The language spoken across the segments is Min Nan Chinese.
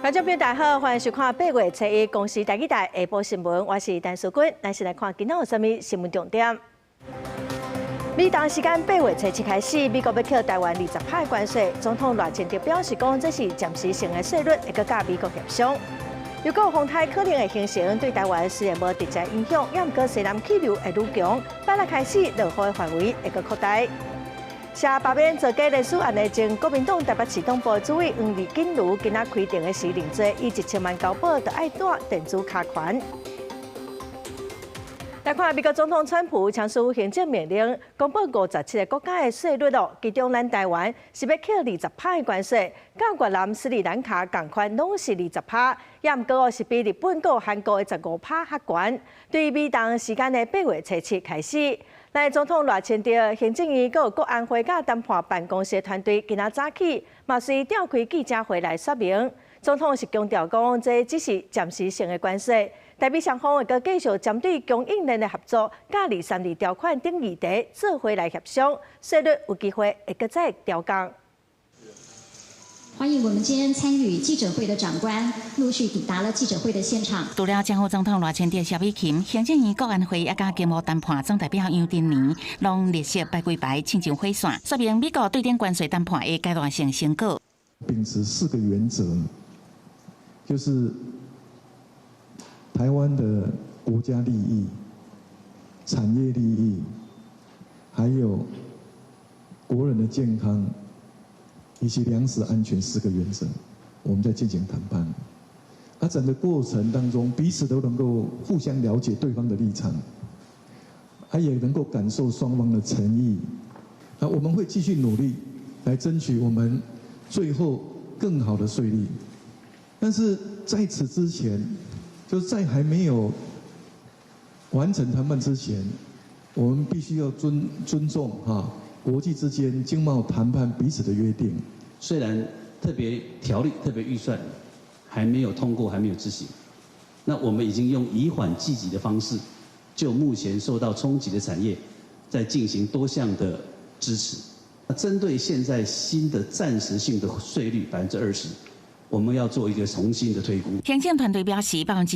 觀眾朋友大家好，歡迎收看八月初一公視台語台下晡新聞，我是陳淑君。咱先來看今仔有啥物新聞重點。美東時間八月初七開始，美國欲扣台灣二十趴關稅，總統賴清德表示講，這是暫時性的稅率，會閣佮美國協商。如果風台可能會形成，對台灣雖然無直接影響，也毋過西南氣流會愈強，拜六開始落雨的範圍會閣擴大。涉罷免造假人事案的前國民黨台北市黨部主委黃麗錦如，今仔開庭的時認罪，伊1000萬交保，就愛帶電子跤環。來看美國總統川普簽署行政命令，公布57個國家的稅率哦，其中咱台灣是欲扣二十趴的關稅，佮越南、斯里蘭卡仝款攏是二十趴，也毋過哦是比日本佮韓國的15趴較懸。對美東時間的八月初七開始，咱總統賴清德、行政院閣有國安會佮談判辦公室團隊今仔早起嘛隨召開記者會來說明。總統是強調講，這只是暫時性的關稅。台美雙方會閣繼續針對供應鏈的合作、佮二三二條款等議題做伙來協商，稅率有機會會閣再調降。歡迎我們今天參與記者會的長官陸續抵達了記者會的現場。除了前副總統賴清德、蕭美琴、行政院國安會也佮經貿談判總代表楊振寧，攏列席擺幾排親像火線，說明美國對頂關稅談判的階段性成果。秉持四個原則，就是台灣的國家利益、產業利益，還有國人的健康以及糧食安全四個原則，我們在進行談判。那整個過程當中，彼此都能夠互相了解對方的立場，他也能夠感受雙方的誠意。那我們會繼續努力來爭取我們最後更好的稅率。但是在此之前，就是在還沒有完成談判之前，我們必須要尊重哈國際之間經貿談判彼此的約定。雖然特別條例、特別預算還沒有通過，還沒有執行，那我們已經用以緩濟急的方式，就目前受到衝擊的產業，在進行多項的支持。針對現在新的暫時性的稅率20%。我們要做一個重新的推估。行政團隊表示，20%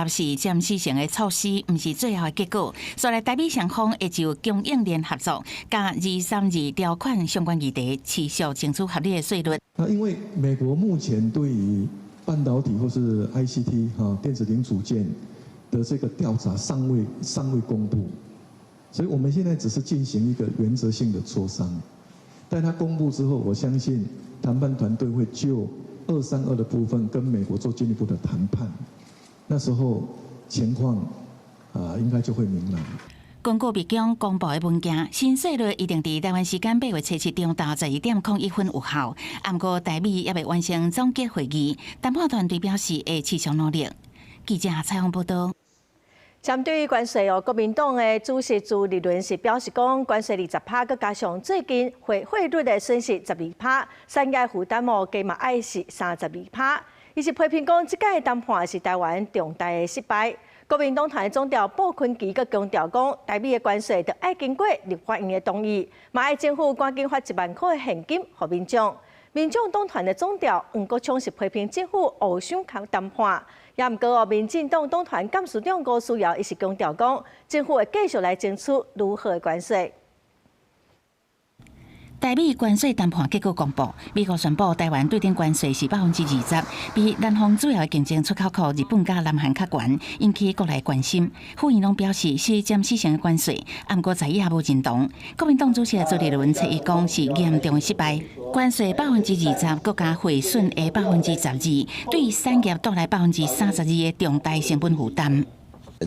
是暫時性的措施，毋是最後的結果。所以台美雙方會就供應鏈合作、佮二三二條款相關議題，持續爭取合理的稅率。那因為美國目前對於半導體或是 ICT 哈電子零組件的這個調查尚未公布，所以我們現在只是進行一個原則性的磋商。待他公布之後，我相信談判團隊會就232的部分跟美國做進一步的談判，那時候情況啊應該就會明朗。根據白宮公布的文件，新稅率一定佇台灣時間八月初七中晝12點01分有效。毋過台美猶未完成總結會議，談判團隊表示會持續努力。記者採訪報道。針對關稅哦，國民黨的主席朱立倫是表示講，關稅二十趴，閣加上最近匯率的損失12趴，產業負擔哦，加嘛愛是32趴。伊是批評講，這擺談判是台灣重大的失敗。國民黨團總召傅崐萁閣強調講，台美的關稅著愛經過立法院的同意，嘛愛政府趕緊發1萬箍的現金予民眾。民眾黨團的總召黃國昌是批評政府烏相談判，也毋過哦，民進黨黨團幹事長吳思瑤伊是強調講，政府會繼續來爭取愈好的關稅。台美關稅談判結果公布，美國宣布台灣對頂關稅是20%，比南方主要的競爭出口國日本佮南韓較懸，引起國內關心。副院長表示是暫時性的關稅，毋過在野也無認同。國民黨主席朱立倫初一講是嚴重的失敗，關稅二十%，閣加匯損的12%，對產業帶來32%的重大成本負擔。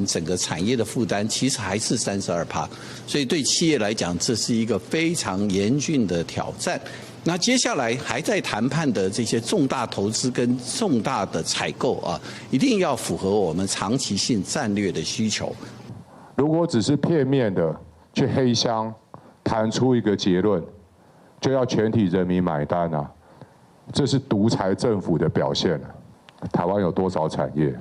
整個產業的負擔其實還是32趴，所以對企業來講，這是一個非常嚴峻的挑戰。那接下來還在談判的這些重大投資跟重大的採購啊，一定要符合我們長期性戰略的需求。如果只是片面的去黑箱談出一個結論，就要全體人民買單啊！這是獨裁政府的表現。台灣有多少產業？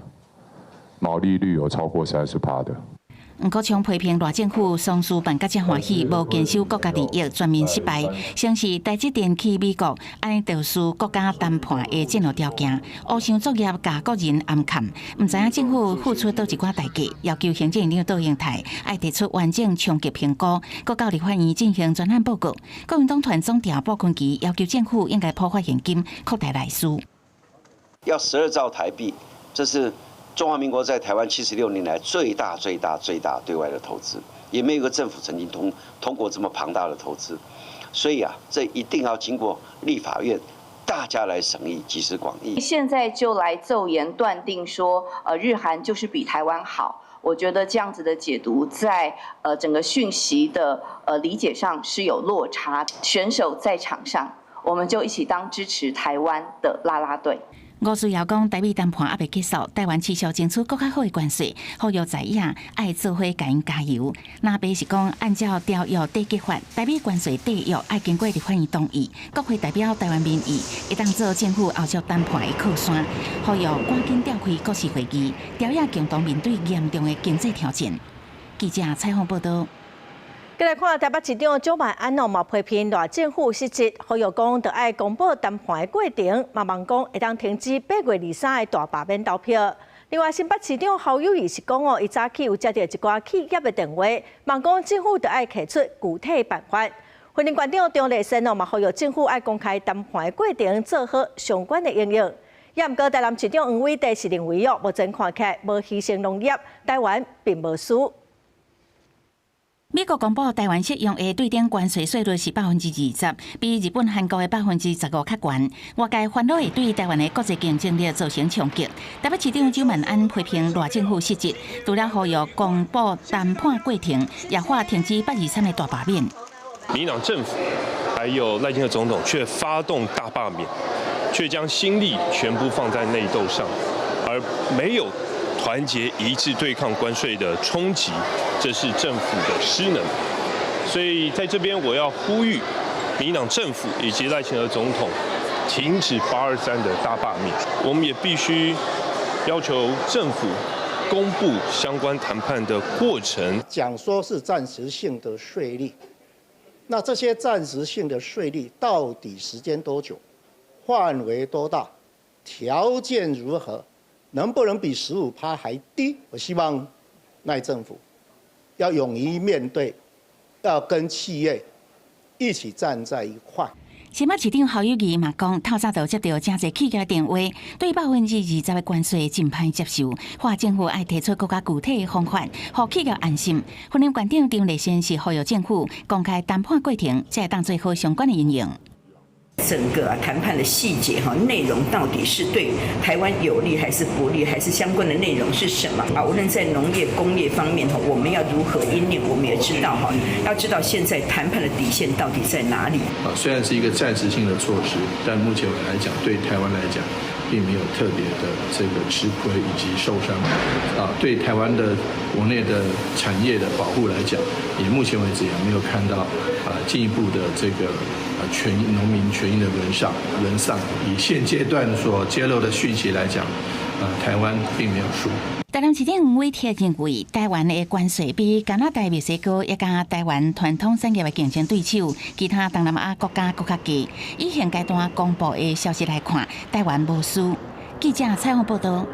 毛利率有超過30趴的。黃國昌批評賴政府喪事辦甲遮歡喜，無堅守國家利益，全面失敗。先是台積電去美國，按呢就輸國家談判的戰略條件，烏箱作業共國人暗崁，毋知影政府付出佗一寡代價，要求行政院長卓榮泰愛提出完整衝擊評估，閣到立法院進行專案報告。國民黨團總召傅崐萁要求政府應該普發現金，擴大內需。要12兆台幣，這是中華民國在台灣76年來最大、最大、最大對外的投資，也沒有一個政府曾經通過這麼龐大的投資，所以啊，這一定要經過立法院大家來審議，集思廣益。現在就來驟言斷定說，日韓就是比台灣好，我覺得這樣子的解讀在整個訊息的理解上是有落差。選手在場上，我們就一起當支持台灣的啦啦隊。吳思瑤講，台美談判猶未結束，台灣持續爭取閣較好的關稅，呼籲在野愛做伙共𪜶加油。藍白是講，按照條約締結法，台美關稅締約愛經過立法院同意，國會代表台灣民意，會當做政府後續談判的靠山。呼籲趕緊召開國是會議，朝野共同面對嚴重的經濟挑戰。記者採訪報導。過來看台北市長蔣萬安哦，嘛批評賴政府失職，呼籲講著愛公布談判的過程，嘛望講會當停止8月23的大罷免投票。另外，新北市長侯友宜是講哦，伊早起有接著一寡企業的電話，望講政府著愛提出具體辦法。雲林縣長張麗善哦，嘛呼籲政府愛公開談判的過程，做好相關的應用。也毋過台南市長黃偉哲是認為哦，目前看起來無犧牲農業，台灣並無輸。美國公布台灣適用的對等關稅稅率是20%，比日本、韓國的15%較懸。外界煩惱會對台灣的國際競爭力造成衝擊。台北市長蔣萬安批評賴政府失職，除了呼籲公布談判過程，也喊停止8/23的大罷免。民進黨政府還有賴清德總統卻發動大罷免，卻將心力全部放在內鬥上，而沒有團結一致對抗關稅的衝擊，這是政府的失能。所以在這邊我要呼籲民進黨政府以及賴清德總統停止8/23的大罷免。我們也必須要求政府公布相關談判的過程。講說是暫時性的稅率，那這些暫時性的稅率到底時間多久，範圍多大，條件如何？能不能比15趴還低？我希望賴政府要勇於面對，要跟企業一起站在一塊。新北市長侯友宜嘛講，透早就接著誠濟企業電話，對20%的關稅真歹接受，喊政府愛提出閣較具體的方法，予企業安心。雲林縣長張麗善是呼籲政府公開談判過程，才會當做好相關的因應。整個談判的細節哈內容到底是對台灣有利還是不利，還是相關的內容是什麼啊？無論在農業、工業方面哈，我們要如何因應？我們也知道哈，要知道現在談判的底線到底在哪裡。啊，雖然是一個暫時性的措施，但目前來講，對台灣來講，並沒有特別的這個吃虧以及受傷。啊，對台灣的國內的產業的保護來講，也目前為止也沒有看到啊進一步的這個。權農民權益的淪喪，淪喪。以現階段所揭露的訊息來講，台灣並沒有輸。台南市長黃偉哲認為，台灣的關稅比加拿大、墨西哥以及台灣傳統產業的競爭對手，其他東南亞國家閣較低。以現階段公布的消息來看，台灣無輸。記者採訪報導。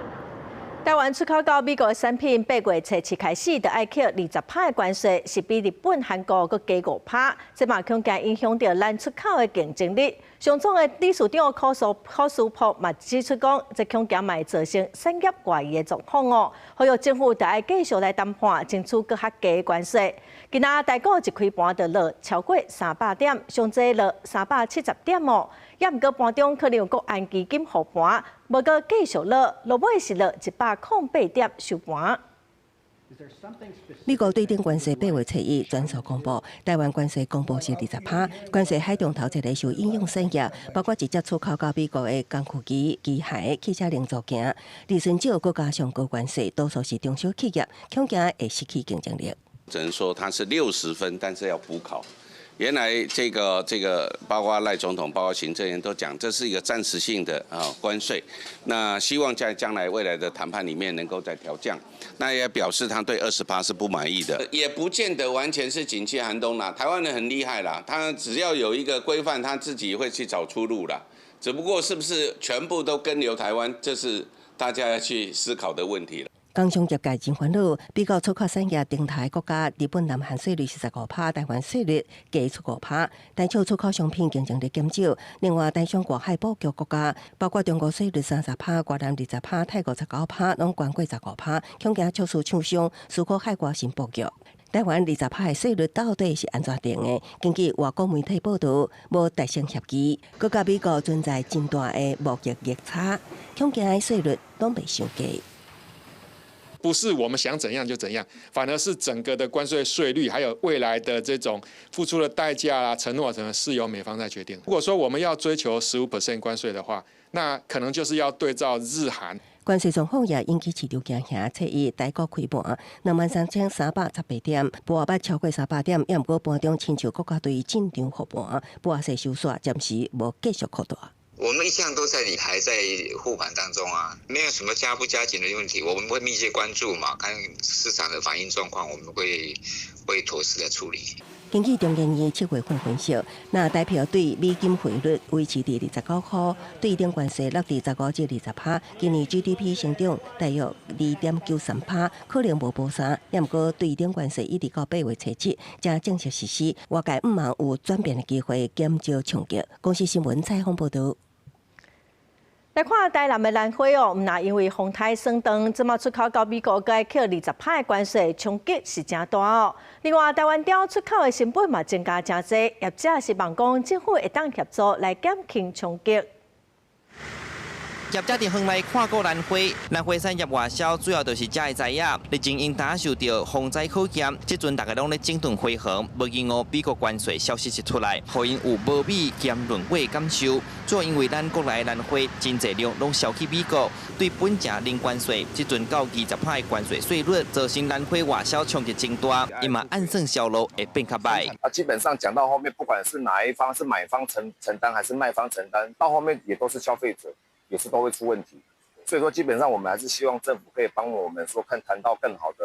台灣出口到美國的產品，8月初7開始就愛扣20趴的關稅，是比日本、韓國閣低5趴。這嘛恐驚影響著咱出口的競爭力。商總的理事長柯書博嘛指出講，這恐驚嘛會造成產業外移的狀況哦。呼籲政府著愛繼續來談判，爭取閣較低的關稅。今仔台股一開盤就落超過300點，上濟落370點哦。也毋過盤中可能有國安基金護盤，無過繼續落，落尾是落108點收盤。美國對等關稅8月初1全數公布，台灣關稅公布是20趴，關稅海中頭一个受影響產業，包括直接出口到美國的工具機、機械、汽車零組件，利潤少，閣加上高關稅，多數是中小企業，恐驚會失去競爭力。只能說它是60分，但是要補考。原來這個包括賴總統、包括行政院都講，這是一個暫時性的啊關稅。那希望在將來未來的談判裡面能夠再調降。那也表示他對20趴是不滿意的，也不見得完全是景氣寒冬啦。台灣人很厲害啦，他只要有一個規範，他自己會去找出路啦。只不過是不是全部都根留台灣，這是大家要去思考的問題了。工商業界真煩惱，美國出口產業頂頭國家日本、南韓稅率是15趴，台灣稅率加出5趴，台廠出口商品競爭力減少。另外，台商外海布局國家，包括中國稅率30趴，越南20趴，泰國19趴，攏懸過十五趴，恐驚促使廠商思考海外新布局。台灣二十趴的稅率到底是按怎定的？根據外國媒體報導，無達成協議，閣佮美國存在真大的貿易逆差，恐驚稅率攏袂傷低。不是我們想怎樣就怎樣，反而是整個的關稅稅率，還有未來的這種付出的代價啊、承諾什麼，是由美方在決定。如果說我們要追求15% 關稅的話，那可能就是要對照日韓。關稅狀況也引起市場驚嚇，初一台股開盤23,318點，波捌超過300點，也毋過盤中親像國家隊進場護盤，波勢收煞，暫時無繼續擴大。我們一向都在理還在護盤當中啊，沒有什麼加不加緊的問題，我們會密切關注嘛，看市場的反應狀況，我們會妥適的處理。根據中研院7月份分析，若台票對美金匯率維持佇29塊，對等關稅落佇15至20趴，今年 GDP 成長大約2.93趴，可能無補三。也毋過對等關稅一直到8月初7才正式實施，外界毋望有轉變的機會，減少衝擊。公視新聞採訪報導。來看台南的蘭花哦，毋但因為風颱霜凍，這馬出口到美國閣愛扣20趴的關稅，衝擊是誠大哦。另外，台灣雕出口的成本嘛增加誠濟，業者希望講政府會當協助來減輕衝擊。業者佇園內看顧蘭花，蘭花產業外銷主要就是遮的知影。日前𪜶擔受著風災考驗，這陣大家攏咧整頓花園，無意外美國關稅消息一出來，予𪜶有無米兼論粿的感受。主要因為咱國內蘭花真濟量攏銷去美國，對本誠零關稅，這陣到20趴的關稅稅率，造成蘭花外銷衝擊真大，𪜶嘛按算銷路會變較䆀。啊，基本上講到後面，不管是哪一方是買方承擔還是賣方承擔，到後面也都是消費者。也是都會出問題，所以說基本上我們還是希望政府可以幫我們說，看談到更好的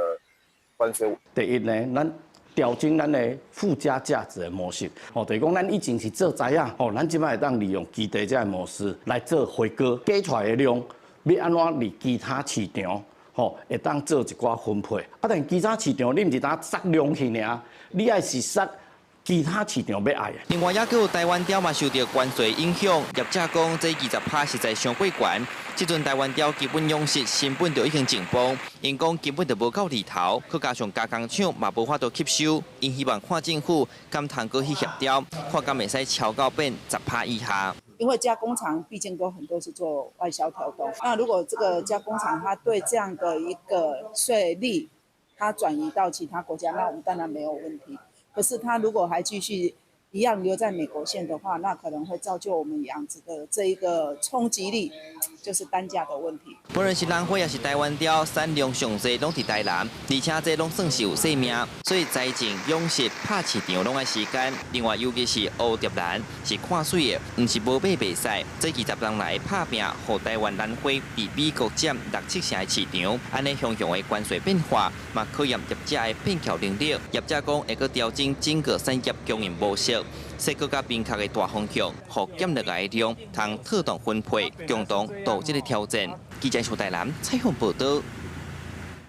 關稅。第一呢，咱調整咱的附加價值的模式，哦，就是講咱以前是做材仔，哦，咱這擺會當利用基地這个模式來做花果，加出來的量欲按怎佇其他市場，吼，會當做一寡分配。啊，但其他市場你毋是單殺量去爾，你愛是殺其他市場欲愛。另外，抑閣有台灣雕嘛受著關稅影響，業者講這20趴實在傷過懸。這陣台灣雕基本養殖成本就已經緊繃，𪜶講根本就無夠利頭，閣加上加工廠嘛無法度吸收，𪜶希望看政府敢通閣去協調，看敢會使超到變10趴以下。因為加工廠畢竟都很多是做外銷調動，那如果這個加工廠它對這樣的一個稅率，它轉移到其他國家，那我們當然沒有問題。可是他如果還繼續一樣留在美國線的話，那可能會造就我們養殖的這一個衝擊力，就是單價的問題。無論是蘭花抑是台灣雕，產量上濟攏佇台南，而且這攏算是有性命，所以栽種、養殖、拍市場攏愛時間。另外，尤其是蝴蝶蘭是看媠的，毋是無買袂使。這20年來拍拚，予台灣蘭花佇美國佔六七成的市場。按呢雄雄的關稅變化，嘛考驗業者的變巧能力。業者講會閣調整整個產業供應模式。設閣較明確的大方向，予減落來的量通妥當分配，共同度這个挑戰。記者蘇台南採訪報導。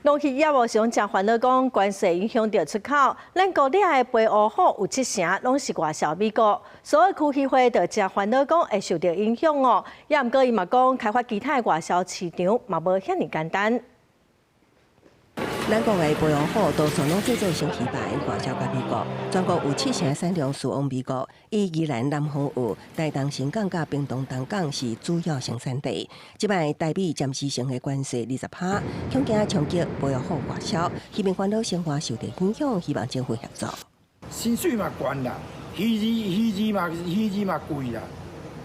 農業業務上誠煩惱，講關稅影響著出口，咱國內的白烏虎有七成攏是外銷美國，所以區議會就誠煩惱講會受著影響哦。也毋過伊嘛講，開發其他的外銷市場嘛無遐爾簡單。咱國的白烏虎多數攏製作成魚排外銷到美國，全國有七成產量輸往美國。以宜蘭南方澳、台東新港佮屏東東港是主要生產地。這擺台美暫時性的關稅20趴，恐驚衝擊白烏虎外銷，漁民煩惱生活受著影響，希望政府協助。薪水嘛懸啦，魚子嘛貴啦，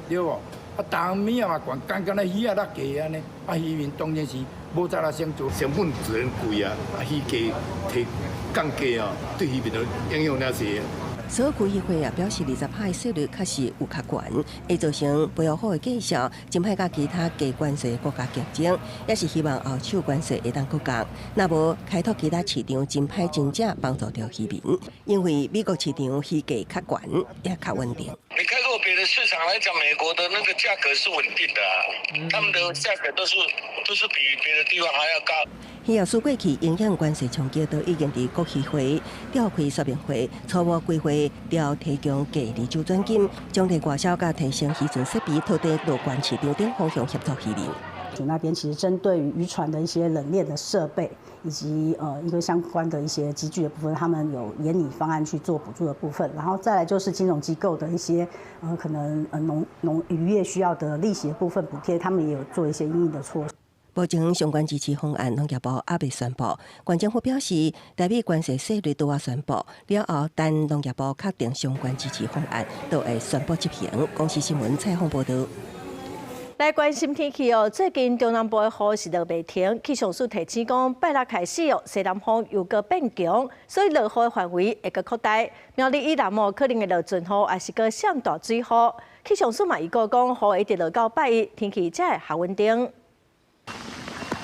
對無？啊，重物仔嘛懸，干干焦魚仔落價按呢，啊，漁民當然是無才力生存，成本自然貴啊，啊，魚價提降價啊，對漁民都影響了濟。所有區議會也表示，20趴的稅率確實有較懸，會造成不友好的現象，真歹佮其他低關稅國家競爭，也是希望後手關稅會當閣降。若無開拓其他市場，真歹真正幫助著漁民，因為美國市場魚價較懸，也較穩定。你開拓別的市場來講，美國的那個價格是穩定的啊，他們的價格都是比別的地方還要高。漁業署過去影響關稅衝擊，都已經佇國漁會召開說明會，初步規劃調提供低利周轉金，將內外銷佮提升漁船設備，拓展樂觀市場等方向協助漁民。那邊其實針對於漁船的一些冷鏈的設備，以及一個相關的一些機具的部分，他們有研擬方案去做補助的部分。然後再來就是金融機構的一些可能農漁業需要的利息的部分補貼，他們也有做一些因應的措施。目前相關支持方案，農業部猶未宣布。縣政府表示，台美關稅稅率拄仔宣布了後，等農業部確定相關支持方案，就會宣布執行。公視新聞採訪報導。來關心天氣哦，最近中南部的雨是落袂停，氣象署提醒講，拜六開始哦，西南風又閣變強，所以落雨的範圍會閣擴大。苗栗以南哦，可能會落陣雨，抑是閣閃大水雨。氣象署嘛預告講，雨會一直落到拜一，天氣才會較穩定。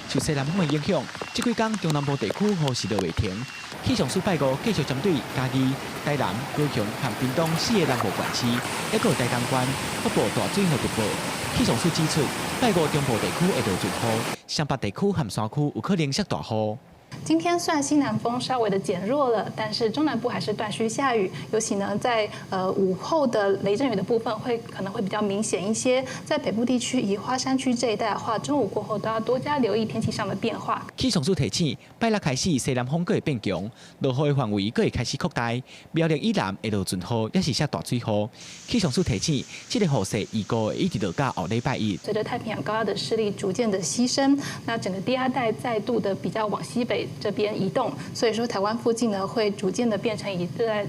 受西南風的影響，這幾工中南部地區雨是落袂停。氣象署拜五繼續針對嘉義、台南、高雄和屏東四个南部縣市，抑閣有台東縣發布大水雨特報。氣象署指出，拜五中部地區會落陣雨，雙北地區和山區有可能落大雨。今天雖然西南風稍微的減弱了，但是中南部還是斷續下雨，尤其呢在午後的雷陣雨的部分會可能會比較明顯一些。在北部地區以花山區這一帶的話，中午過後都要多加留意天氣上的變化。氣象署提醒，拜六開始西南風閣會變強，落雨的範圍閣會開始擴大，苗栗以南會落陣雨，抑是落大水雨。氣象署提醒，這个雨勢預估會一直落到後禮拜一。隨著太平洋高壓的勢力逐漸的犧牲，那整個低壓帶再度的比較往西北這邊移動，所以說台灣附近呢會逐漸的變成以在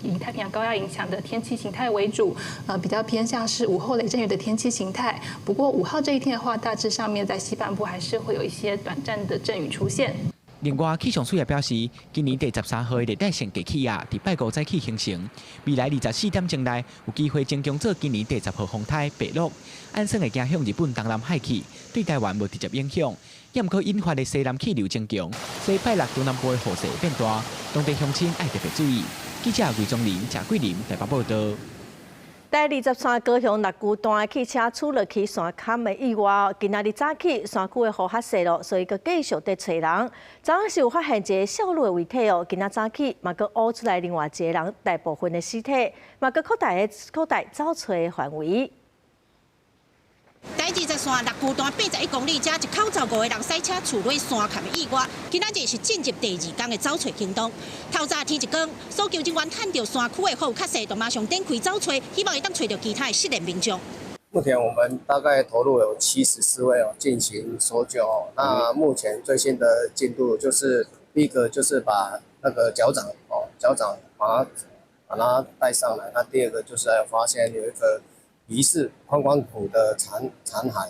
以太平洋高壓影響的天氣形態為主，比較偏向是午後雷陣雨的天氣形態。不過5號這一天的話，大致上面在西半部還是會有一些短暫的陣雨出現。另外，氣象署也表示，今年第13號的熱帶性低氣壓佇拜五早起形成，未來24點鐘內有機會增強做今年第10號風颱白鹿，按算會行向日本東南海去，對台灣無直接影響。也毋過引發的西南氣流增強，所以拜六中南部的雨勢變大，當地鄉親愛特別注意。記者魏宗林、謝桂林台北報導。台20線高雄六龜段汽車墜落去山崁的意外，今仔日早起山區的雨較細囉，所以閣繼續佇揣人。昨昏是有發現一个少女的遺體哦，今仔早起嘛閣挖出來另外一个人大部分的屍體，嘛閣擴大找揣的範圍。台20線六龜段81公里，遮一口罩五个人賽車墜落山崁的意外，今仔日是進入第二工的找揣行動。透早天一光，搜救人員探著山區的雨較細，就馬上展開找揣，希望會當揣著其他的失聯民眾。目前我們大概投入有74位哦進行搜救哦。那目前最新的進度就是第一個就是把那個腳掌哦腳掌把它帶上來。那第二個就是還有發現有一個疑似髖關骨的殘骸。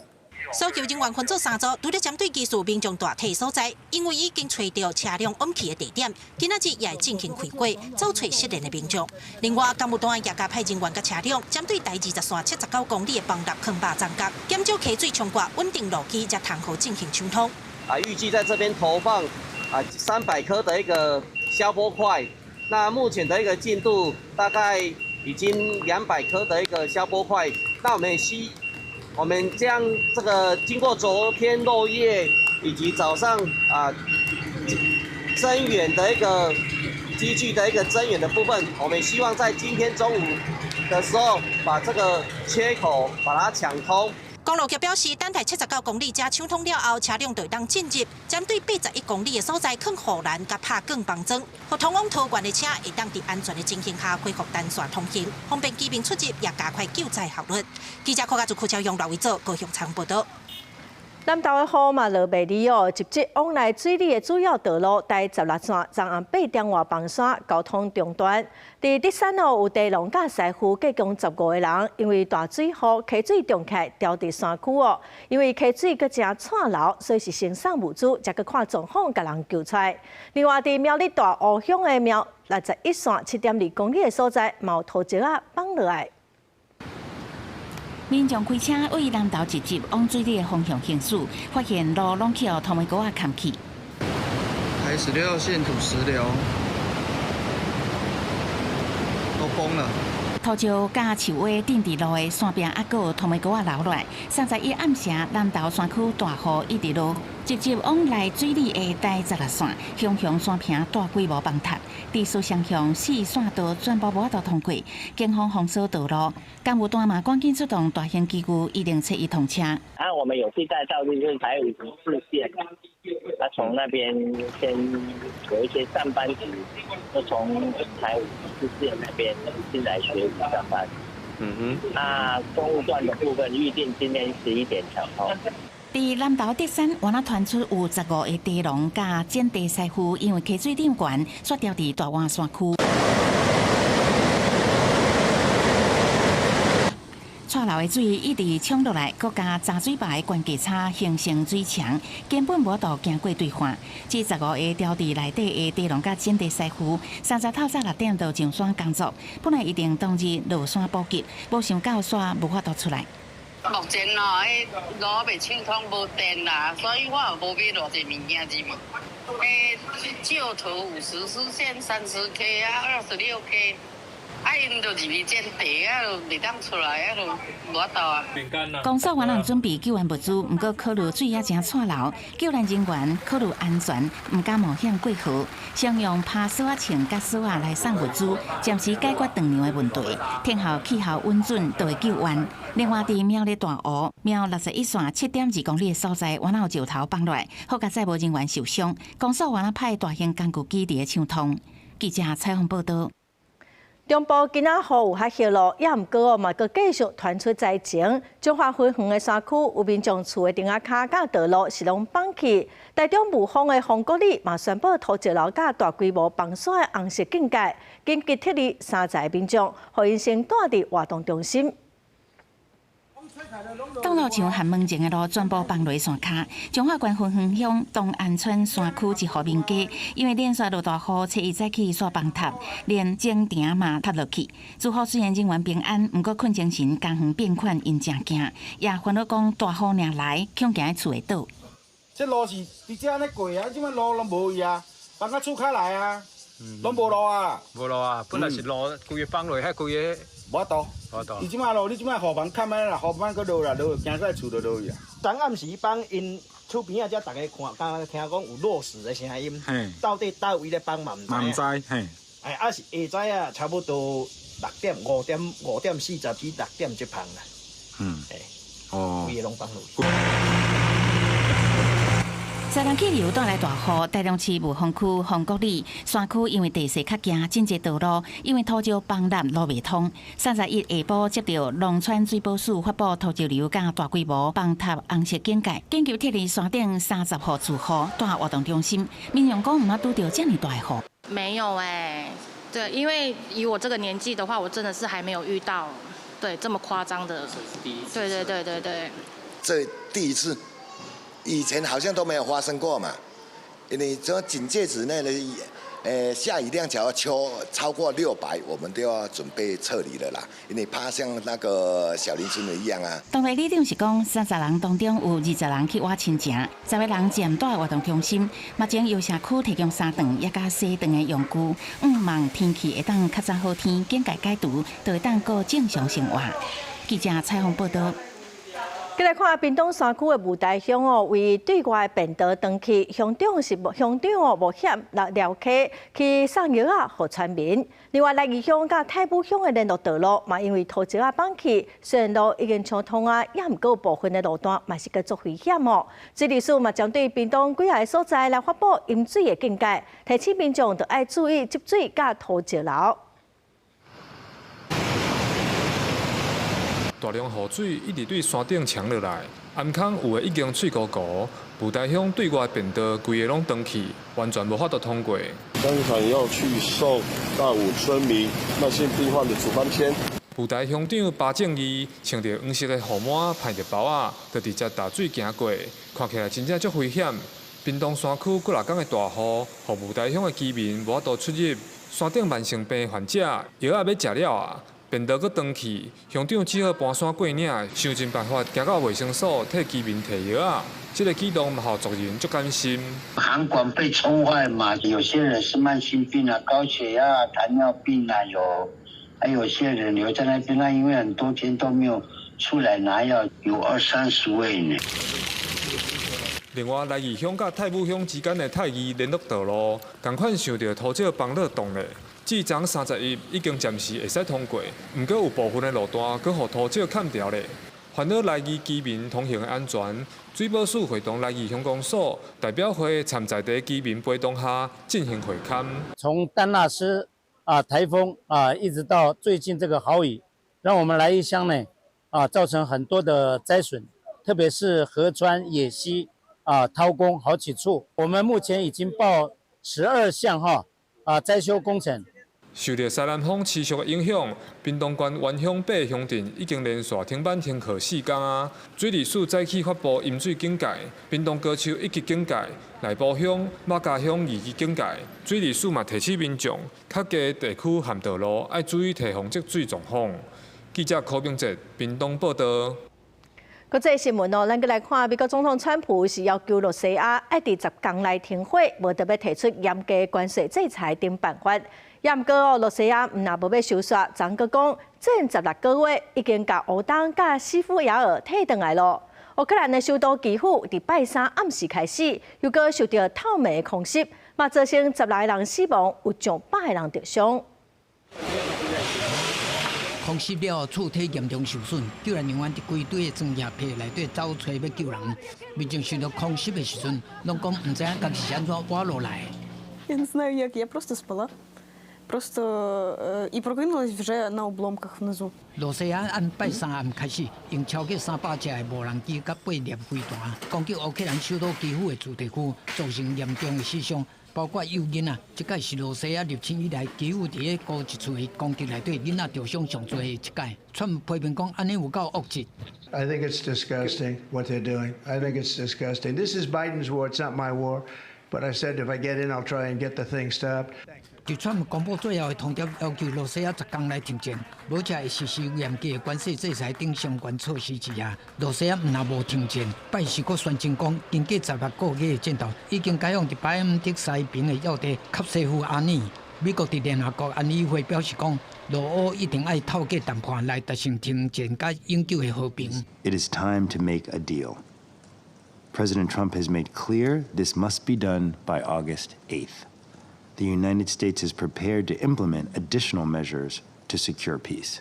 搜救人員分做三組，除了針對疑似民眾大體所在，因為已經揣著車輛往去的地點，今仔日也會進行開掘，找揣失聯的民眾。另外，公務單也加派人員佮車輛，針對台20線79公里的崩立坑壩站角，減少溪水沖過，穩定路基，才通好進行暢通。預計在這邊投放300顆的一個消波塊，那目前的一個進度大概已經200顆的一個消波塊，那我們將這個經過昨天落葉以及早上增援的一個機具的一個增援的部分，我們希望在今天中午的時候把這個缺口把它搶通。公路局表示，等待79公里遮搶通了後，車輛就會當進入針對81公里的所在，囥護欄佮拍鋼幫樁，予通往桃園的車會當佇安全的情形下恢復單線通行，方便居民出入，也加快救災效率。記者柯家祖、柯超勇、廖維祖高雄採訪報導。南投的雨嘛落袂離哦，直接往來水里的主要道路台16線，昨暗8點外崩山，交通中斷。佇德山哦，有地農佮師傅計共15個人，因為大水雨溪水漲起來，牢佇山區哦。因為溪水閣誠湠流，所以是先送物資，才閣看狀況共人救出來。另外，佇苗栗大湖鄉的苗61線7.2公里的所在，嘛有土石仔崩落來。民眾開車對南投直直往水里的方向行駛，發現路攏去予土木溝仔崁去。台16線土石流都崩了。土石佮樹尾釘佇路的山壁，猶閣有土木溝仔流落來。31暗時，南投山區大雨一直落，直接往來水里的台16線，雄雄山坪大規模崩塌，佇蘇雙向四線道全部無法度通過，警方封鎖道路，工務單嘛趕緊出動大型機具，107通車。啊，我們有替代道路，就是台54線，他從那邊先有一些上班族，就從台54線那邊進來學習上班。那公務段的部分預定今天11點搶通。佇南投德山，原來傳出有15个地農佮剪地師傅，因為溪水漲懸，煞牢佇大灣山區。蔡流的水一直衝落來，閣佮閘水壩的懸架差形成水牆，根本無法度行過對岸。這15个牢佇內底的地農佮剪地師傅，30透早6點就上山工作，本來預定當日落山補給，無想到煞無法度出來。目前哦，彼路袂暢通，無電啦，所以我也無買偌濟物件入去。彼舊土54線30K 啊，26K。啊！𪜶就入去剪地啊，就袂當出來啊，就無法度啊。公所原來準備救援物資，毋過考慮水也誠掣流，救援人員考慮安全，毋敢冒險過河，先用拋索仔銃佮索仔來送物資，暫時解決斷糧的問題。天候氣候穩準，就會救援。另外，佇苗栗大湖苗61線7.2公里的所在，原來有石頭崩落來，好佳哉無人員受傷。公所原來派大型工具機佇咧搶通。記者採訪報導。中部今仔雨有較歇落，也毋過哦嘛，閣繼續傳出災情。彰化芬園的山區有民眾厝的頂仔跤佮道路是攏崩去。台中霧峰的豐國里嘛宣布土石流佮大規模崩山的紅色警戒，緊急撤離30个民眾，予𪜶先蹛佇活動中心。道路牆和門前的路全部崩落山跤。彰化縣芬園鄉東安村山區一戶民家，因為連續落大雨，初一早起煞崩塌，連整埕嘛塌落去。住戶雖然人員平安，毋過困精神家園變款，𪜶誠驚，也煩惱講大雨爾來，恐驚厝會倒。這路是佇遮按呢過啊，這擺路攏無去啊，崩到厝跤來啊，攏無路啊。無路啊，本來是路，規個崩落，遐規個。無法度，伊這擺路，你這擺雨棚崁啊啦，雨棚閣落啦，落行過厝就落去啊。昨暗時崩𪜶厝邊仔遮，逐家看，敢若聽講有落石的聲音，到底佗位咧崩嘛毋知。嘛毋知，嘿。哎，啊是下早啊，差不多6點、5點、5點40至6點這旁啦。哎。哦。規个攏崩落去。西南氣流帶來大雨，台中市霧峰區豐國里山區因為地勢較驚，真濟道路因為土石崩塌路袂通。31下晡接到農村水保署發布土石流佮大規模崩塌紅色警戒，緊急撤離山頂30戶住戶蹛活動中心。民眾講毋捌拄著遮爾大雨。沒有欸，對，因為以我這個年紀的話，我真的是還沒有遇到，對，這麼誇張的。對對對對對。這第一次。以前好像都沒有發生過嘛，因為這警戒值內的，下雨量只要超過600，我們都要準備撤離了啦，因為怕像那個小林村的一樣啊。當地里長是講，30人當中有20人去倚親情，10個人暫蹛活動中心。目前由社區提供三頓也佮洗頓的用具，向望天氣會當較早好天，警戒解除，就會當過正常生活。記者採訪報導。繼來看屏東山區的霧台鄉哦，為對外便道斷去，鄉長是無鄉長哦冒險來寮溪去送藥仔予村民。另外，來義鄉佮太武鄉的聯絡道路嘛，因為土石仔崩去，雖然路已經暢通啊，也毋過部分的路段嘛是閣足危險哦。水利署嘛針對屏東幾个所在來發布淹水的警戒，提醒民眾著愛注意積水佮土石流。大量雨水一直對山頂衝落來，頷空有的已經碎糊糊。霧台鄉對外便道規个攏斷去，完全無法度通過。當場要去送大武村民慢性病患的處方箋。霧台鄉長巴正義穿著黃色的雨帽，披著包仔，就直接踏水行過，看起來真正足危險。屏東山區幾若工的大雨，予霧台鄉的居民無法度出入，山頂慢性病患者藥仔欲食了啊，便道閣斷去，鄉長只好搬山過嶺，想盡辦法行到衛生所替居民提藥仔。這个舉動嘛，予族人足擔心。涵管被沖壞嘛，有些人是慢性病啊，高血壓啊、糖尿病啊，有，還有些人留在那邊，那因為很多天都沒有出來拿藥，有二三十位呢。另外，來義鄉佮泰武鄉之間的泰義聯絡道路，仝款受著土石崩落動咧。至昨31已經暫時會使通過，毋過有部分的路段閣予土石崁牢咧。煩惱來義居民通行的安全，水保署會同來義鄉公所代表會參在地居民陪同下進行會勘。從丹娜絲啊颱風啊，一直到最近這個豪雨，讓我們來義鄉呢啊造成很多的災損，特別是河川、野溪啊掏空好幾處。我們目前已經報12項哈啊災修工程。受著西南風持續的影響，屏東縣員鄉八鄉鎮已經連續停班停課4工啊。水利署早起發布淹水警戒，屏東高丘一級警戒，內埔鄉、馬家鄉二級警戒。水利署嘛提醒民眾，較低地區和道路愛注意提防積水狀況。記者柯明哲屏東報導。國際新聞哦，咱閣來看美國總統川普是要求露西亞愛佇10工內停火，無就欲提出嚴格關稅制裁等辦法。也毋過哦，露西亞毋若無欲收煞，昨閣講戰16個月已經共烏東佮西夫亞爾退轉來囉。烏克蘭的首都基輔佇拜三暗時開始，又閣受著透明的空襲，嘛造成16個人死亡，有上百個人著傷。空襲了後，厝體嚴重受損，救援人員佇規堆的裝甲皮內底走揣欲救人。民眾受著空襲的時陣，攏講毋知影家己是按怎活落來。 Я не знаю, як я просто спала. Просто і прокинулась вже на обломках внизу. 露西亞按拜三暗開始，用超過300架的無人機佮八粒飛彈攻擊烏克蘭首都基輔的住宅區，造成嚴重的死傷，包括幼囡仔。這擺是露西亞入侵以來，基輔佇咧孤一厝的攻擊內底，囡仔著傷上濟的一擺。川普批評講，按呢有夠惡質。 I think it's disgusting what they're doing. I think it's disgusting. This is Biden's war. It's not my war. But I said if I get in, I'll try and get the thing stopped. 佇川普公布最後的通牒，要求露西亞10工內停戰，無才會實施嚴格的關稅制裁等相關措施之下，露西亞毋若無停戰，拜四閣宣稱講，經過16個月的戰鬥，已經解放佇巴姆特西邊的要地卡西夫阿爾。美國佇聯合國安理會表示講，俄烏一定愛透過談判來達成停戰佮永久的和平。 It is time to make a deal. President Trump has made clear this must be done by August 8th. The United States is prepared to implement additional measures to secure peace.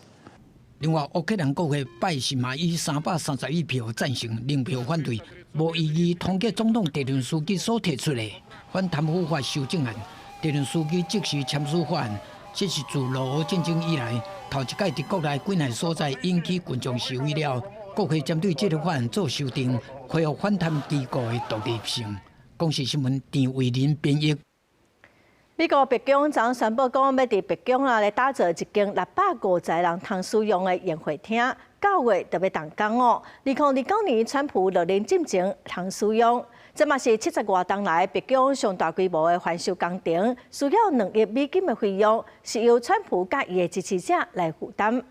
另外，烏克蘭國會拜四嘛以331票贊成，0票反對，無異議通過總統澤倫斯基所提出的反貪腐法修正案。澤倫斯基即時簽署法案，這是自俄烏戰爭以來頭一擺佇國內幾若所在引起群眾示威了。國會針對這个法案做修訂，恢復反貪機構的獨立性。公視新聞陳慧琳編譯。美國白宮昨宣布講，欲佇白宮啊來打造一間650人通使用的宴會廳，9月就欲動工哦。2029年川普落任進前通使用，這嘛是70外冬來白宮上大規模的翻修工程，需要2億美金的費用，是由川普佮伊的支持者來負擔。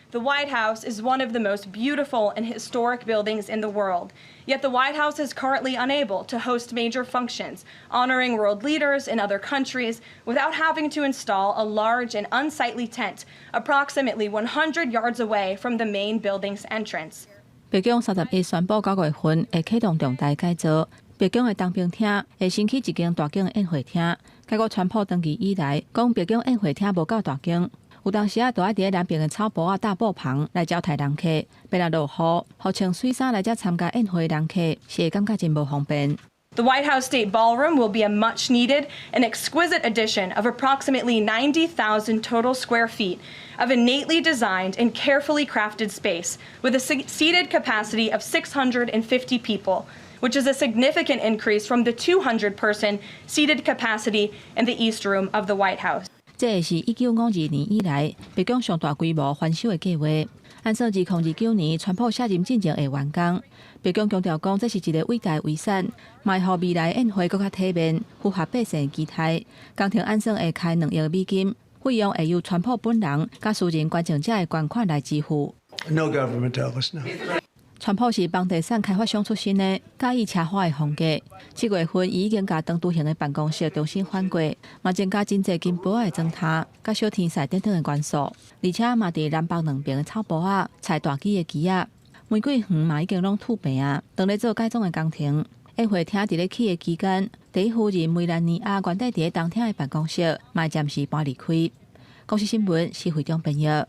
The White House is one of the most beautiful and historic buildings in the world. Yet the White House is currently unable to host major functions honoring world leaders in other countries without having to install a large and unsightly tent approximately 100 yards away from the main building's entrance. 白宮31宣布9月份會啟動重大改造，白宮的東邊廳會新起一間大間宴會廳。結果川普登基以來，講白宮宴會廳無夠大間。有當時啊，都愛佇咧南邊的草埔仔大布棚來招待人客，欲來落雨，予穿媠衫來遮參加宴會的人客，是會感覺真無方便。 The White House State Ballroom will be a much needed and exquisite addition of approximately 90,000 total square feet of innately designed and carefully crafted space with a seated capacity of 650 people, which is a significant increase from the 200 person seated capacity in the East Room of the White House. 這是1952年以來白宮上大規模翻修的計劃。按算2029年，川普卸任進前會完工。白宮強調講，這是一个偉大遺產，嘛會予未來宴會閣較體面，符合百姓期待。工程按算會開2億美金，費用會由川普本人佮私人捐贈者的捐款來支付。 No government help us, no. 川普是房地產開發商出身的，佮意奢華的風格。7月份，伊已經共長途型的辦公室重新翻過，嘛增加真濟金箔的磚頭、佮小天使等等的元素，而且嘛佇南北兩邊的草埔仔採大支的枝仔，玫瑰園嘛已經攏吐白啊。當咧做改裝的工程，宴會廳佇咧起的期間，第一夫人梅蘭妮亞原底佇咧東廳的辦公室，嘛暫時搬離開。公視新聞，施惠中編譯。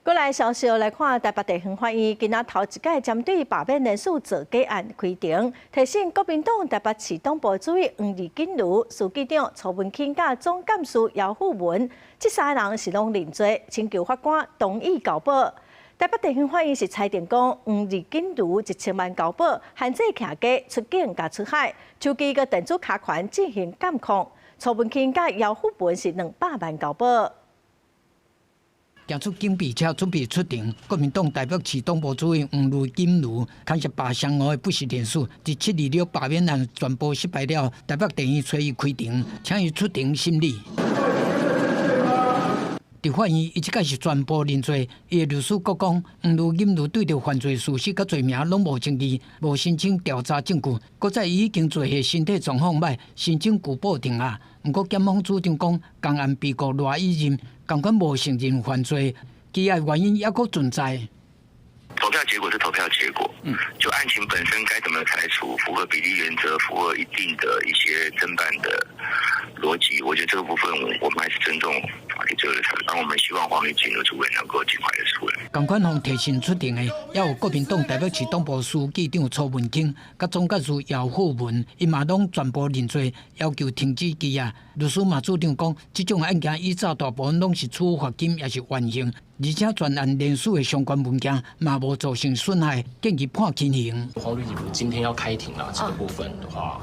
過來消息來看，台北地方法院今仔頭一擺針對罷免人士造假案開庭，提審國民黨台北市黨部主委黃麗錦如、書記長曹文慶佮總幹事姚富文，這三个人是攏認罪，請求法官同意交保。台北地方法院是裁定講，黃麗錦如1000萬交保，限制徛家出境佮出海，手機佮電子卡環進行監控。曹文慶佮姚富文是200萬交保。行出警備車準備出庭，國民黨台北市黨部主委黃麗錦如牽涉罷雙五的不實連署，佇7/26罷免案全部失敗了，台北地院催伊開庭，請伊出庭審理。佇法院，伊這擺是全部認罪。伊的律師閣講，黃麗錦如對著犯罪事實佮罪名攏無爭議，無申請調查證據。閣再伊已經做下身體狀況䆀，申請拒保定啊。毋過檢方主張講，共案被告賴以任，仝款無承認犯罪，羈押原因猶閣存在。投票結果是投票結果，就案情本身該怎麼裁處，符合比例原則，符合一定的一些偵辦的邏輯，我覺得這個部分我們還是尊重法律這個裁決。我們希望黃麗錦如主委能夠盡快的出來。仝款予提審出庭的，也有國民黨台北市黨部書記長曹文慶、佮總幹事姚富文，𪜶嘛攏全部認罪，要求停止羈押。律師嘛主張講，這種案件以早大部分攏是處罰金，抑是緩刑，而且全案連署的相關文件嘛無造成損害，建議判輕刑。黃呂錦茹今天要開庭啦，這個部分的話，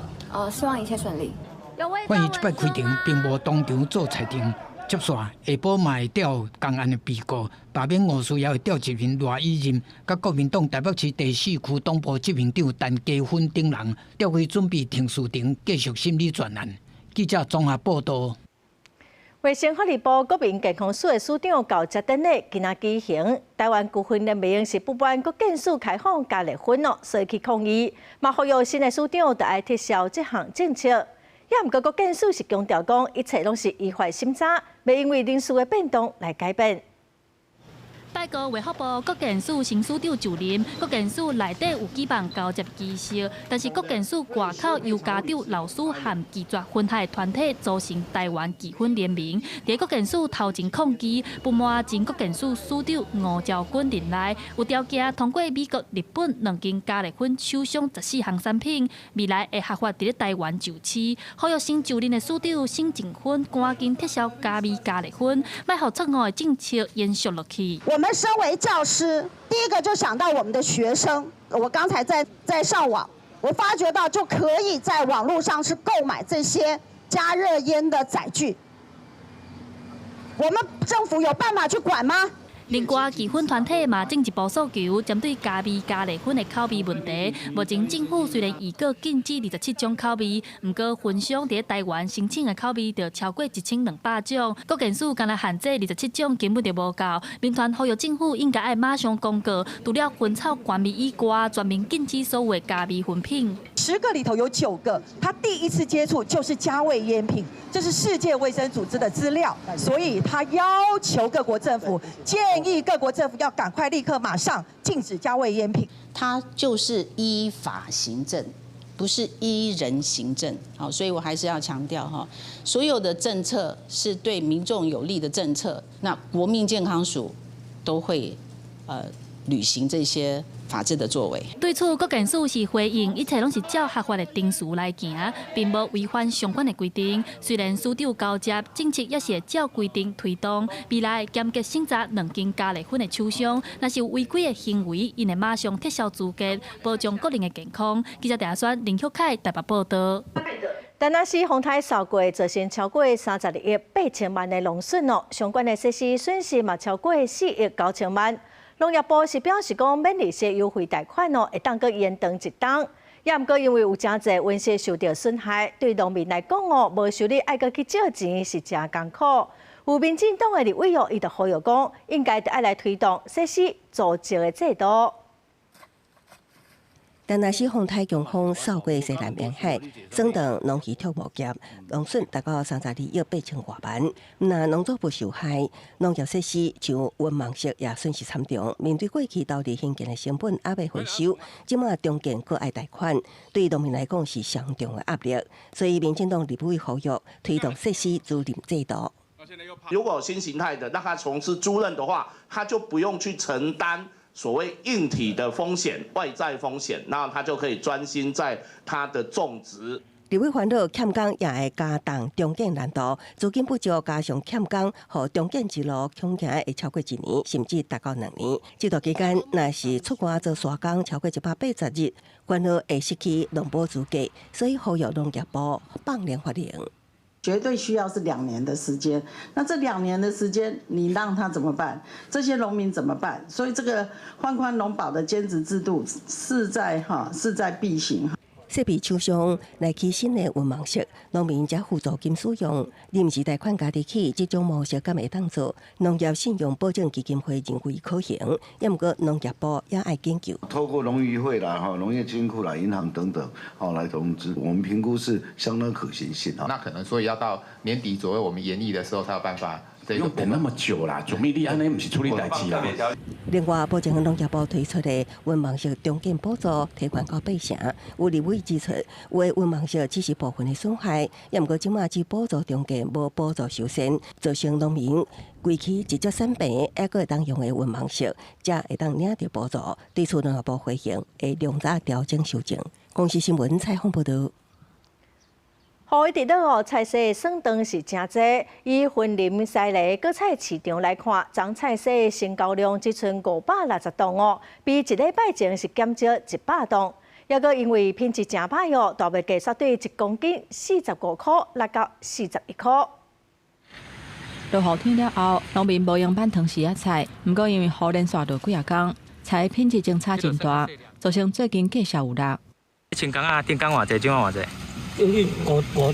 希望一切順利。法院這擺開庭並無當場做裁定，接續下晡嘛會調仝案的被告，罷免吳思瑤的召集人賴以任，佮國民黨台北市第四區黨部執行長陳家芬等人調去準備程序庭，繼續審理全案。記者綜合報道。衛生福利部國民健康署的署長交接典禮今仔舉行，台灣求婚聯盟是不滿國健署開放加熱薰哦，所以去抗議，嘛呼籲新的署長著愛撤銷這項政策。也毋過國健署是強調講，一切攏是依法審查，袂因為人事的變動來改變。拜五，衛福部國健署新署長就任，國健署內底有舉辦交接儀式，但是國健署外口由家長、老師和拒絕薰害團體組成台灣拒薰聯盟，佇國健署頭前抗議，不滿前國健署署長吳釗珺任內有條件通過美國、日本兩間加熱薰廠商14項產品，未來會合法佇咧台灣上市。呼籲新就任的署長沈靜芬趕緊撤銷加味加熱薰，莫予錯誤的政策延續落去。我們身為教師，第一個就想到我們的學生。我剛才在上網，我發覺到就可以在網絡上是購買這些加熱煙的載具。我們政府有辦法去管嗎？另外，拒薰團體嘛進一步訴求，針對加味加熱薰的口味問題。目前政府雖然預告禁止27種口味，毋過薰商佇台灣申請的口味就超過1200種。國健署干焦限制27種，根本就無夠。民團呼籲政府應該愛馬上公告，除了薰草關味以外，全面禁止所有的加味薰品。 10個裡頭有9個，他第一次接觸就是加味煙品，這是世界衛生組織的資料，所以他要求各國政府建議各國政府要趕快立刻馬上禁止加味煙品。他就是依法行政，不是依人行政。好，所以我還是要強調哈，所有的政策是對民眾有利的政策，那國民健康署都會履行這些法制的作為。對此，國健署是回應，一切攏是照合法的程序來行，並無違反相關的規定。雖然署長交接政策也是會照規定推動，未來嚴格審查兩間加熱薰的廠商，若是有違規的行為，𪜶會馬上撤銷資格，保障國人的健康。記者鄭宣林旭凱台北報道。田納西風颱掃過，造成超過32億8千萬的農損哦，相關的設施損失嘛超過4億9千萬。農業部是表示講，免利息優惠貸款哦，會當閣延長一冬。也毋過因為有誠濟溫室受著損害，對農民來講哦，無收入愛閣去借錢是誠艱苦。有民進黨的立委哦，伊就呼籲講，應該著愛來推動設施租借的制度。但若是風颱強風掃過西南沿海，損斷農漁畜牧業，農損達到32億8千外萬。毋但農作物受害，農業設施像溫網室也損失慘重。面對過去投入興建的成本猶未回收，這馬重建閣愛貸款，對農民來講是相當的壓力。所以民進黨立委呼籲推動設施租賃制度。如果新形態的，讓他從事租賃的話，他就不用去承擔所謂硬體的風險、外在風險，那他就可以專心在他的種植。立委煩惱欠工也會加重重建難度，資金不足加上欠工，予重建之路恐驚會超過一年，甚至達到2年。這段期間，若是出外做沙工超過180日，煩惱會失去農保資格，所以呼籲農業部放涼法令。絕對需要是兩年的時間，那這兩年的時間，你讓他怎麼辦？這些農民怎麼辦？所以這個放寬農保的兼職制度勢在哈勢在必行。設備廠商來起新的溫網室，農民才付租金使用，臨時貸款家己起，這種模式敢會當做？農業信用保證基金會認為可行，也毋過農業部也愛研究。透過農漁會啦、哈農業金庫啦、銀行等等，好來投資，我們評估是相當可行性啊。那可能所以要到年底左右，我們研議的時候才有辦法。不用等那麼久啦，做咩你按呢毋是處理代誌啦。另外，目前農業部推出的溫網室重建補助，提懸到8成。有立委指出，有的溫網室只是部分的損害，也毋過這馬只補助重建，無補助修繕，造成農民規起直接產平，猶閣會當用的溫網室，才會當領著補助。對此，農業部回應會量早調整修正。公視新聞採訪報導。雨一直落哦，菜市損斷是誠濟。以雲林西螺果菜市場來看，昨菜市成交量只賰560棟哦，比一禮拜前是減少100棟。猶閣因為品質誠歹哦，大麥價煞對1公斤45箍落到41箍。落雨天了後，農民無閒挽糖絲仔菜，毋過因為雨連續落幾仔工，菜品質相差真大，造成最近價數有落。千工仔，頂工偌濟，這擺偌濟？五五51，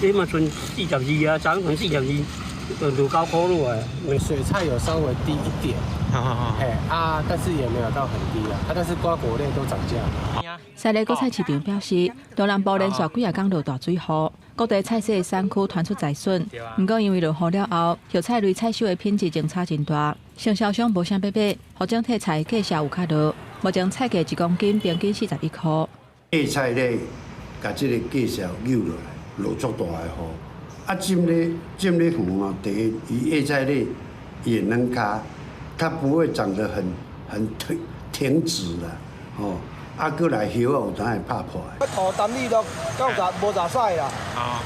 這馬賰42啊，昨賰42，69箍落來。水菜有稍微低一點，嘿啊，但是也沒有到很低啊，啊，但是瓜果類都漲價。西螺果菜市場表示，中南部連續幾仔工落大水雨，各地菜市的產區傳出災損。毋過因為落雨了後，葉菜類採收的品質相差真大，承銷商無啥欲買，予整體菜價數有較落。目前菜價1公斤平均41箍。葉菜咧，共這个價數扭落來，落足大的雨。啊，浸咧園哦，第一，伊葉菜咧，伊會軟跤，它不會長得很挺直啦，吼。啊，閣來葉仔有當會拍破。頭擔你都九十無十使啦。哦。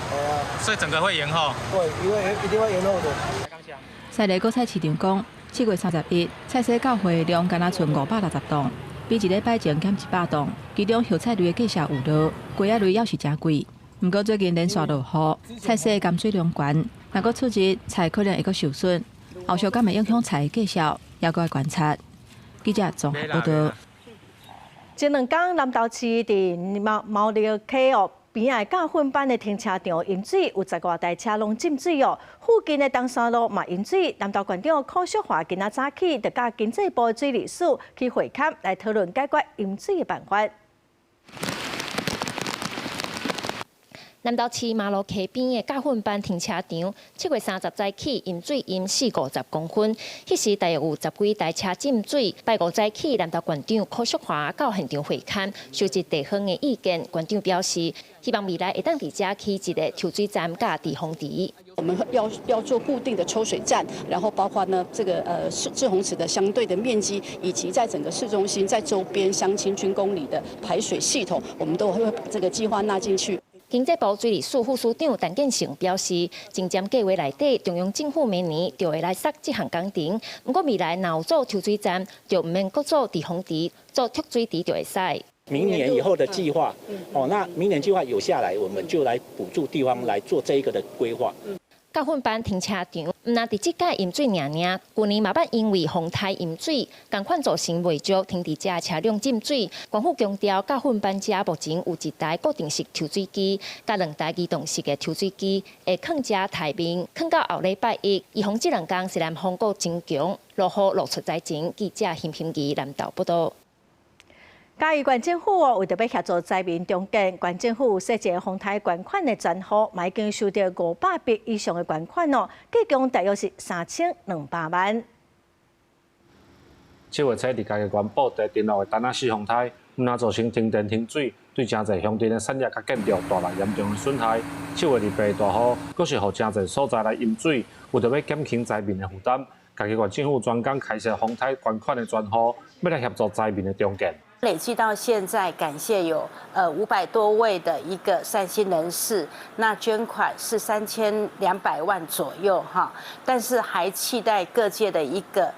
所以整個會延後。對，因為一定會延後的。西螺果菜市場講，7月31菜市到貨量干焦賰560棟。比一禮拜前減100棟，其中葉菜類的價數有落，瓜仔類猶是誠貴。毋過最近連續落雨，菜市含水量懸，若閣出日菜可能會閣受損，後續敢會影響菜的價數，猶閣愛觀察。記者綜合報導。前兩工南投市佇貓貓寮溪哦邊仔教訓班的停車場淹水，有十外台車攏浸水哦。附近的東山路嘛淹水。南投縣長柯淑華今仔早起就佮經濟部水利署去會勘來討論解決淹水的辦法。南投市馬路溪邊的教訓班停車場，7月30早起淹水淹四五十公分，彼時大約有十幾台車浸水。拜五早起，南投縣長柯淑華到現場會勘，收集地方的意見。縣長表示，希望未來會當佇遮起一个抽水站佮滯洪池。我們要做固定的抽水站，然後包括呢這個滯洪池的相對的面積，以及在整個市中心、在周邊鄉親軍公里的排水系統，我們都會把這個計劃納進去。經濟部水利署副署長陳建成表示，前瞻計劃內底，中央政府明年就會來設這項工程。毋過未來若有做抽水站，就毋免閣做滯洪池，做蓄水池就會使。明年以後的計劃，哦，那明年計劃有下來，我們就來補助地方來做這一個的規劃。教訓班停車場，毋但佇這屆淹水爾爾，舊年嘛捌因為風颱淹水，仝款造成袂少停佇遮車輛浸水。縣府強調，教訓班遮目前有一台固定式抽水機，佮兩台移動式的抽水機，會囥遮待命，囥到後禮拜一。預防這兩工西南風閣真強，落雨露出災情。記者邢平儀南投報道。嘉義縣政府哦，為著欲協助災民重建，縣政府設一个風颱捐款的專戶，嘛已經收著500筆以上的捐款哦，計共大約是3200萬。7月初，佇嘉義縣布袋登陸的丹那斯風颱，毋但造成停電停水，對誠濟鄉鎮的產業佮建築帶來嚴重的損害。7月28大雨，閣是予誠濟所在來淹水，為著欲減輕災民的負擔，嘉義縣政府專工開設風颱捐款的專戶，欲來協助災民的重建。累計到現在，感謝有500多位的一個善心人士，那捐款是3200萬左右哈，但是還期待各界的一個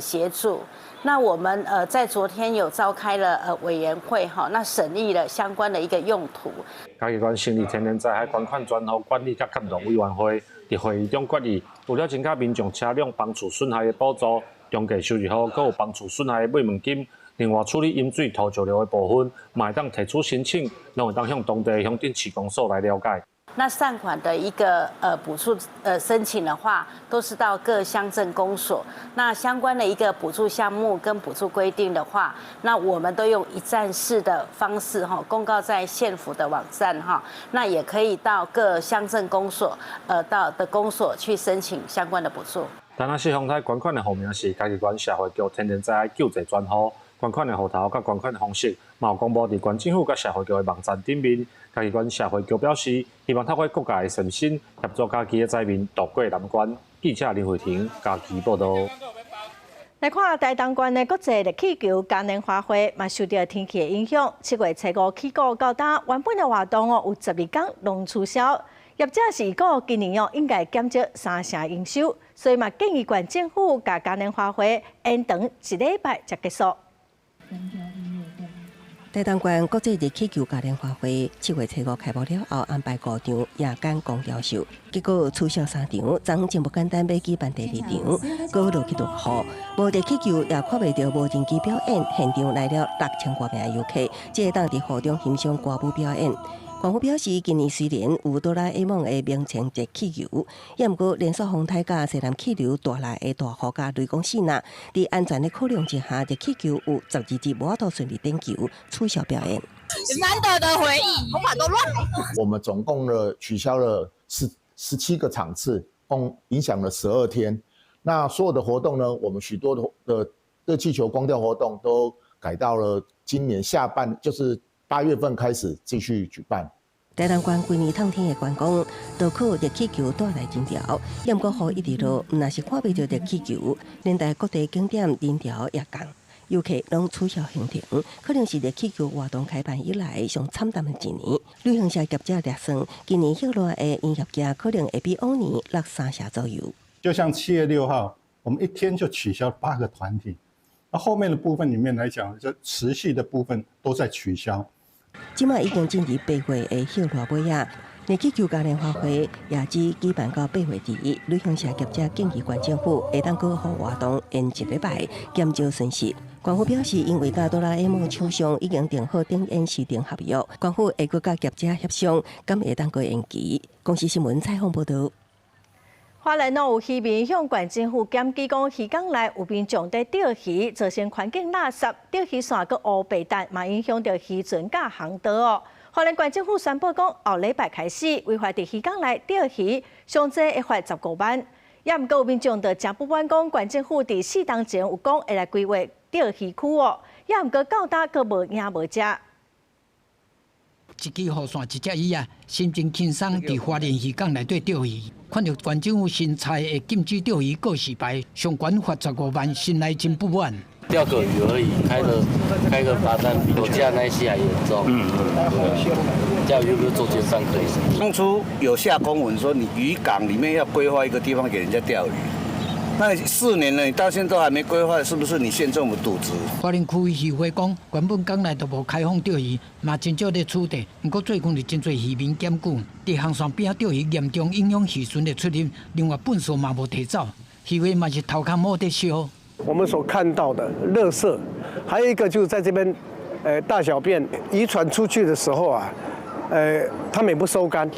協助。那我們在昨天有召開了委員會哈，那審議了相關的一個用途。嘉義縣成立天然災害捐款專戶管理佮協同委員會，佇會議中決議，除了增加民眾車輛房厝損害的補助，中價收入戶閣有房厝損害的慰問金。另外，處理淹水土石流的部分，嘛會當提出申請，攏會當向當地鄉鎮市公所來了解。那善款的一個補助申請的話，都是到各鄉鎮公所。那相關的一個補助項目跟補助規定的話，那我們都用一站式的方式哈，公告在縣府的網站哈。那也可以到各鄉鎮公所到的公所去申請相關的補助。丹那斯風颱捐款的號碼是嘉義縣社會局天然災害救濟專戶。捐款的戶頭佮捐款的方式，嘛有公布佇縣政府佮社會局的網站頂面。嘉義縣社會局表示，希望透過各界的善心，協助嘉義的災民渡過難關。記者林慧婷嘉義報導。來看台東縣的國際熱氣球嘉年華會，嘛受著天氣的影響。7月初5起鼓到今，原本的活動哦有12工攏取消。業者是講今年哦應該減少三成營收，所以嘛建議縣政府共嘉年華會延長一禮拜才結束。台東縣國際熱氣球嘉年華會7月初5開幕了後，安排五場夜間光雕秀，結果取消三場，昨真無簡單欲舉辦第二場，閣落去落雨，無熱氣球也看袂著無人機表演，現場來了6000多名遊客，才會當佇雨中欣賞歌舞表演。縣府表示，今年雖然有哆啦 A 夢的名稱熱氣球，也毋過連續風颱佮西南氣流帶來的大雨佮雷公爍爁，佇安全的考量之下，熱氣球有12日無法度順利點球，取消表演。難得的回憶，頭髮都亂了。我們總共呢取消了17個場次，共影響了12天。那所有的活動呢，我們許多的熱氣球光雕活動都改到了今年下半，就是8月份開始繼續舉辦。台東縣規年透天的觀光，都靠熱氣球帶來人潮。也毋過雨一直落，毋但是看袂著熱氣球，連帶各地景點人潮也降，遊客攏取消行程，可能是熱氣球活動開辦以來上慘淡的一年。旅行社業者略算，今年歇熱的營業額可能會比往年落三成左右。就像7月6號，我們一天就取消八個團體，那後面的部分裡面來講，就持續的部分都在取消。這馬已經進入8月的歇熱尾仔，熱氣球嘉年華會也只舉辦到8月底。旅行社業者建議縣政府會當閣予活動延一禮拜，減少損失。縣府表示，因為佮哆啦 A 夢廠商已經訂好展演時程合約，縣府會閣佮業者協商，敢會當閣延期。公視新聞採訪報導。花蓮有漁民向縣政府檢舉講，漁港內有民眾佇釣魚，造成環境垃圾、釣魚線閣烏白彈，嘛影響著漁船佮航道哦。花蓮縣政府宣布講，後禮拜開始，違法佇漁港內釣魚，上濟會罰15萬。也毋過有民眾就誠不滿講，縣政府佇4冬前有講會來規劃釣魚區哦，也毋過到今閣無影無跡。一支雨傘，一隻魚仔，心情輕鬆，佇花蓮漁港內底釣魚，看著縣政府新裁的禁止釣魚告示牌，上懸罰15萬，心內真不滿。釣個魚而已，開個罰單比酒駕那些還嚴重。釣魚又不是作奸犯科。當初有下公文說，你漁港裡面要規劃一個地方給人家釣魚，那你4年了，你到現在都還沒規劃，是不是你縣政府瀆職？花蓮區漁會講，原本港內都無開放釣魚，嘛真少咧取締。毋過最近有真濟漁民檢舉，佇航線邊仔釣魚嚴重影響漁船的出入，另外糞埽嘛無提走，漁會嘛是頭殼摸咧燒。我們所看到的垃圾，還有一個就是在這邊，大小便漁船出去的時候啊，他們也不收竿，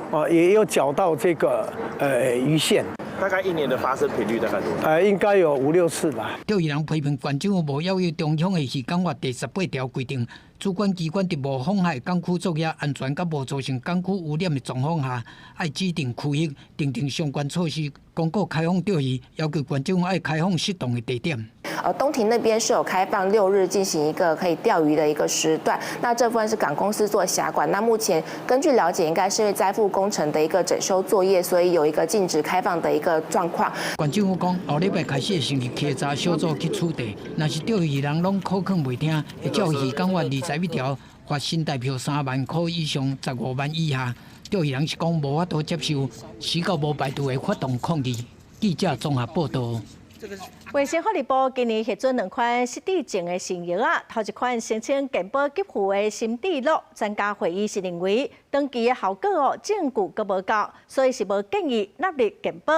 啊，也有攪到這個魚線。大概一年的發生頻率大概多少？應該有五六次吧。釣魚人批評縣政府無要求中央的漁港法第18條規定，主管機關佇無妨害港區作業安全，佮無造成港區污染的狀況下，愛指定區域，訂定相關措施，公告開放釣魚，要求縣政府愛開放適當的地點。東堤那邊是有開放6日進行一個可以釣魚的一個時段，那這部分是港公司做轄管。那目前根據了解，應該是因為災復工程的一個整修作業，所以有一個禁止開放的一個狀況。縣政府講，後禮拜開始會成立稽查小組去取締，若是釣魚人攏苦勸袂聽，會照漁港法21條罰新台票3萬塊以上15萬以下。釣魚人是講無法度接受，死到無排除會發動抗議。記者綜合報道。衛生福利部今年核准兩款失智症的新藥仔，頭一款申請健保給付的心智樂，專家會議是認為長期的效果哦證據閣無夠，所以是無建議納入健保。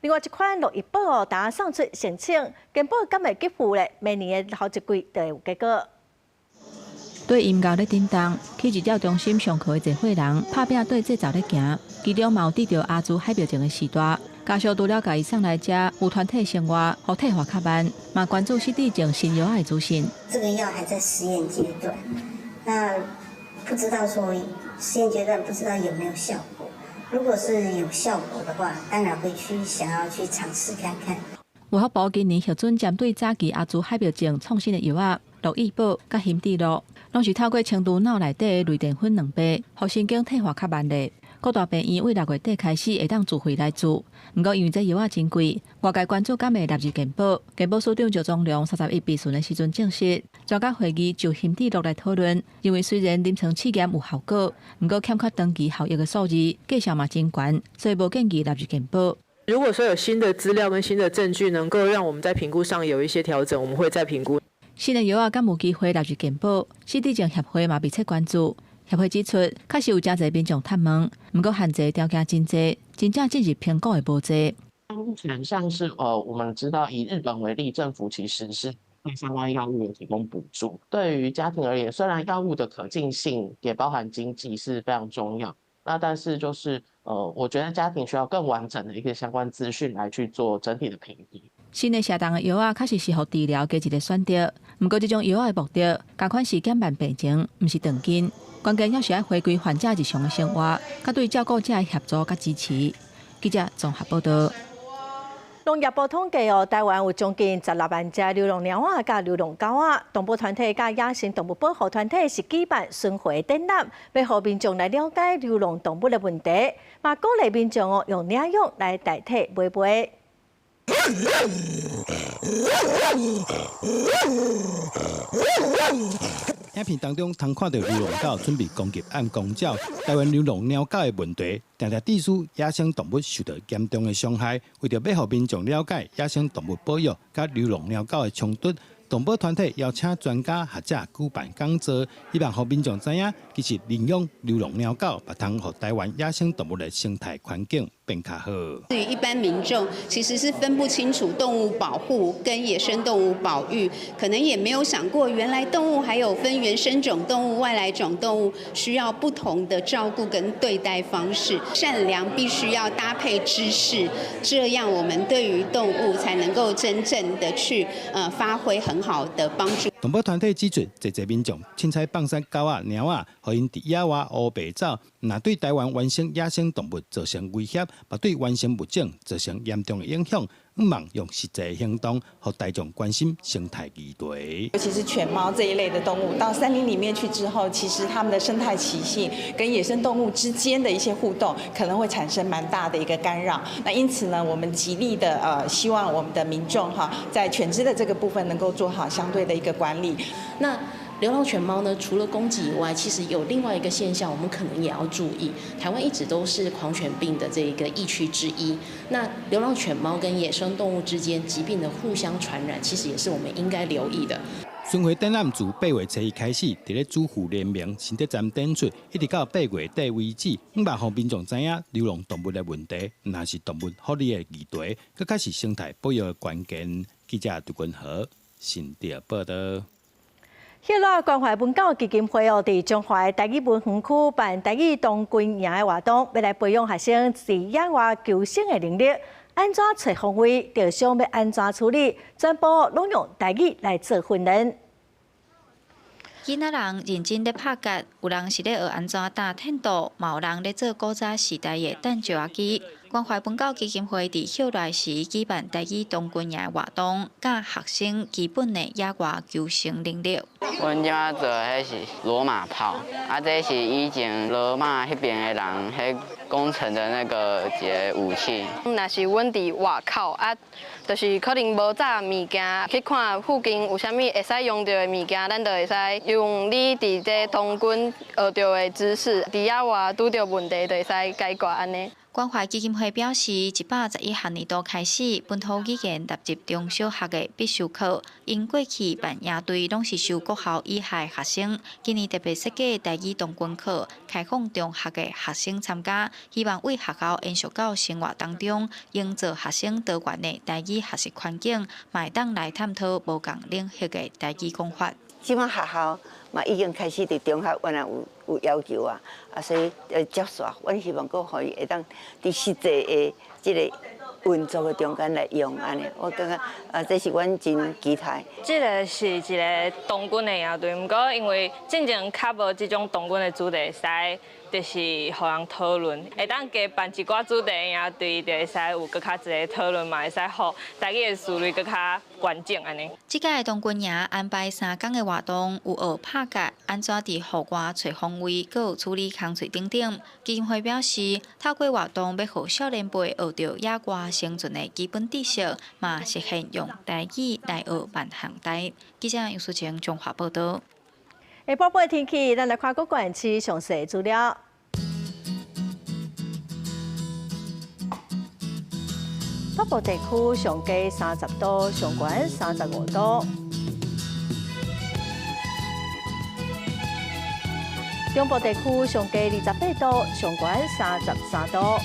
另外一款樂益寶哦，呾送出申請，健保敢會給付咧？明年的頭一季就會有結果。對音樂咧叮當，去日照中心上課的濟歲人拍拚對節奏咧行，其中嘛有得著阿茲海默症的序大。家屬除了共伊送來遮，有團體生活，予退化較慢，嘛關注失智症新藥的資訊。這個藥還在實驗階段，那不知道說實驗階段不知道有沒有效果。如果是有效果的話，當然會去想要去嘗試看看。衛福部今年核准針對早期阿茲海默症創新的藥仔，樂益寶佮心智樂，攏是透過清除腦內底的類澱粉2白，予神經退化較慢咧。各大病院對6月底開始會當自費來注，毋過因為這藥仔真貴，外界關注敢會納入健保。健保署長趙宗龍31備詢的時陣證實，專家會議就心智樂來討論，認為雖然臨床試驗有效果，毋過欠缺長期效益的數字，價數嘛真懸，所以無建議納入健保。如果說有新的資料跟新的證據，能夠讓我們在評估上有一些調整，我們會再評估。新的藥仔敢有機會納入健保？失智症協會嘛密切關注。協會指出，確實有誠濟民眾探問，毋過限制條件真濟，真正進入評估的無濟。目前像是我們知道以日本為例，政府其實是對相關藥物有提供補助。對於家庭而言，雖然藥物的可進性也包含經濟是非常重要，那但是就是我覺得家庭需要更完整的一個相關資訊來去做整體的評估。新的下檔的藥仔確實適合治療加一個選擇，毋過這種藥仔的目的，仝款是減慢病情，毋是斷根。關鍵猶是愛回歸患者日常的生活，佮對照顧者的協助佮支持。記者綜合報道。農業部統計哦，台灣有將近16萬隻流浪貓仔佮流浪狗仔。動保團體佮野生動物保護團體是舉辦巡迴展覽，欲予民眾來了解流浪動物的問題，嘛鼓勵民眾哦用領養來代替買賣。影片當中，通看著流浪狗準備攻擊按公鳥。台灣流浪貓狗的問題，定定致使野生動物受到嚴重的傷害。為著欲予民眾了解野生動物保育佮流浪貓狗的衝突，動保團體邀請專家學者舉辦講座，希望予民眾知影，其實領養流浪貓狗，嘛通予台灣野生動物的生態環境變較好。對於一般民眾，其實是分不清楚動物保護跟野生動物保育，可能也沒有想過，原來動物還有分原生種動物、外來種動物，需要不同的照顧跟對待方式。善良必須要搭配知識，這樣我們對於動物才能夠真正的去發揮很好的幫助。動保團體指出，濟濟民眾凊彩放生狗仔、貓仔，予𪜶佇野外烏白走，若對台灣原生野生動物造成威脅，嘛對原生物種造成嚴重的影響。向望用實際行動，予大眾關心生態議題。尤其是犬貓這一類的動物，到山林裡面去之後，其實它們的生態習性跟野生動物之間的一些互動，可能會產生蠻大的一個干擾。那因此呢，我們極力的希望我們的民眾哈，在犬隻的這個部分能夠做好相對的一個管理。那流浪犬貓呢，除了攻擊以外，其實有另外一個現象，我們可能也要注意。台灣一直都是狂犬病的這個疫區之一。那流浪犬貓跟野生動物之間疾病的互相傳染，其實也是我們應該留意的。巡迴展覽自8月初一開始，佇咧主婦聯盟新德站展出，一直到8月底為止。毋但予民眾知影流浪動物的問題，毋但是動物福利的議題，閣較是生態保育的關鍵。記者杜君和新竹報道。歇洛關懷文教基金會哦，佇彰化台語文園區辦台語童軍營的活動，欲來培養學生佇野外求生的能力。按怎揣方位，著傷欲按怎處理，全部攏用台語來做訓練。囡仔人認真咧拍結，有人是咧學按怎搭テント，嘛有人咧做古早時代的彈石仔機。關懷文教基金會佇歇洛時舉辦台語童軍營活動，教學生基本的野外求生能力。阮這擺做的彼是羅馬炮，啊，這是以前羅馬彼邊的人彼攻城的那個一個武器。若是阮佇外口啊，就是可能無紮物件，去看附近有啥物會使用著的物件，咱就會使用你佇這童軍學著的知識，佇野外拄著問題就會使解決按呢。關懷基金會表示，111學年度開始，本土語言納入中小學的必修課。𪜶過去辦營隊攏是收國校以下學生，今年特別設計台語童軍課，開放中學的學生參加，希望為學校延續到生活當中，營造學生多元的台語學習環境，嘛會當來探討無仝領域的台語講法。這擺學校嘛已經開始佇中學原來有要求啊，啊所以要接受，阮希望閣予伊會當佇實際的這個運作的中間來用按呢，我感覺啊，這是阮真期待。這個是一個童軍的營隊，毋過因為進前較無這種童軍的主題，使就是予人討論，會當加辦一寡主題的營隊，就會使有閣較濟討論嘛，會使予台語的思維閣較完整按呢。這屆童軍營安排3工的活動，有學拍結，按怎佇戶外揣方位，閣有處理工序等等。基金會表示，透過活動欲予少年輩學著野外生存的基本知識，嘛實現用台語來學萬項代。記者楊淑晴彰化報導。下晡的天氣，咱來看各縣市詳細資料。北部地區上低30度，上懸35度。中部地區上低28度，上懸33度。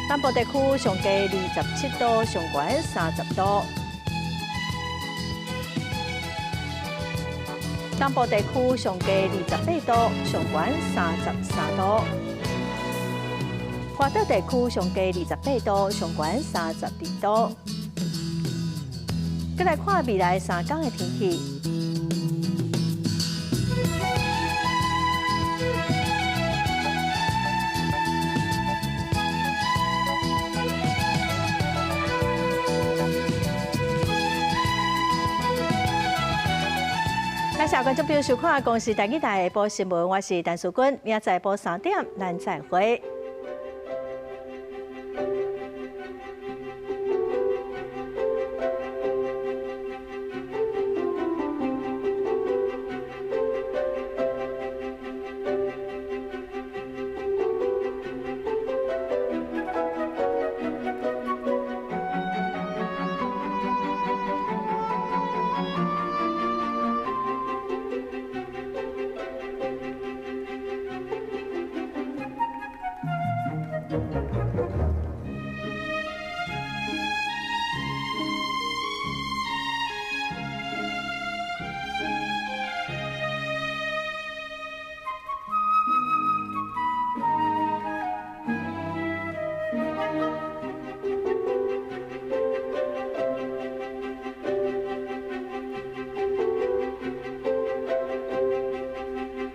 南部地區上低27度，上懸30度。東部地區上低28度，上懸33度。華東地區上低28度，上懸32度。閣來看未來3工的天氣。感謝觀眾朋友收看《公視台語台》下晡新聞，我是陳淑君，明仔載晡3點，咱再會。